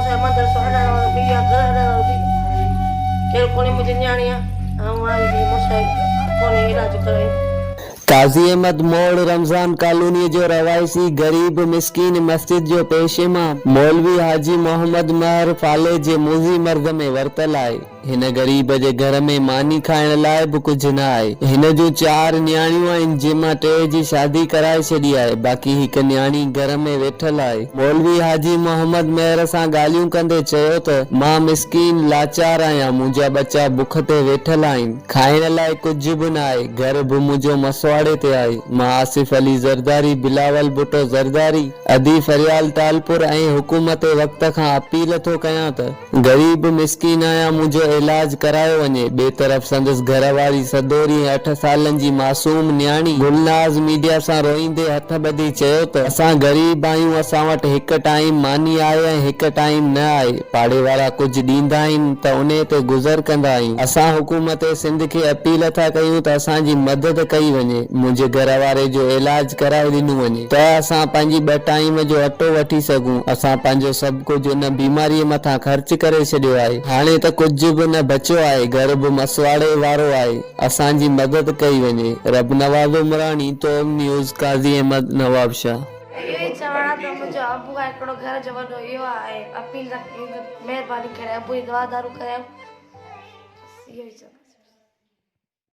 مون سان مدرسو هلائڻ وارو به اهو آ گهر هلائڻ وارو به ڪير ڪونهي منهنجي نياڻي آ آئون آهيان جي مون سان ڪونهي علاج ڪرائين. قاضي احمد موڙ رمضان ڪالونيء جو رهواسي غريب مسڪين مسجد جو پيش امام مولوي حاجي محمد مهر فالج جي موذي مرض ۾ ورتل آهي. هن غريب جي گهر ۾ ماني کائڻ لاء به ڪجهه نه آهي. هن جون چار نياڻيون آهن جن مان ٽي جي شادي ڪرائي ڇڏي آهي باقي هڪ نياڻي گهر ۾ ويٺل آهي. مولوي حاجي محمد مهر سان ڳالهيون ڪندي چيو ته مان مسڪين لاچار آهيان منهنجا ٻچا بک تي ويٺل آهن. کائڻ لاء ڪجهه به نه آهي، گهر به منهنجو مسواڙي تي آهي. مان آصف علي زرداري، بلاول ڀٽو زرداري، ادي فريال ٽالپر ۽ حڪومت وقت کان اپيل ٿو ڪيان ته غريب مسڪين آهيان منهنجو علاج ڪرايو وڃي. ٻئي طرف سندس گهر واري سدوري ۽ اٺ سالن جي معصوم نياڻي گلناز ميڊيا سان روئيندي هٿ ٻڌي چيو ته اسان غريب آهيون اسان وٽ هڪ ٽائيم ماني آهي ۽ هڪ ٽائيم نه آهي. پاڙي وارا ڪجهه ڏيندا آهن ته انهي تي گذر ڪندا آهيون. اسان حڪومت سنڌ کي اپيل ٿا ڪيون ته اسان جي مدد ڪئي وڃي، منهنجي گهر واري جو علاج ڪرائي ڏنو وڃي ته اسان پنهنجي ٻه ٽائيم جو اٽو وٺي سگهون، اسان پنهنجو سڀ ڪجهه ان بيماريء مٿان خرچ ڪري ڇڏيو آهي، هاڻي ته ڪجهه به نه بچيو آهي، گهر به مسواڙي وارو آهي، اسان جي مدد ڪئي وڃي. ربنواز عمراڻي، توب نيوز، قاضي احمد، نوابشاهه. اهو ئي چوڻ آ ته منهنجو ابو آ هڪڙو گهر جو وڏو اهو آ ۽ اپيل ٿا ڪيون ته مهرباني ڪري ابو جي دوا دارو ڪرايو بس اهو ئي چوڻ.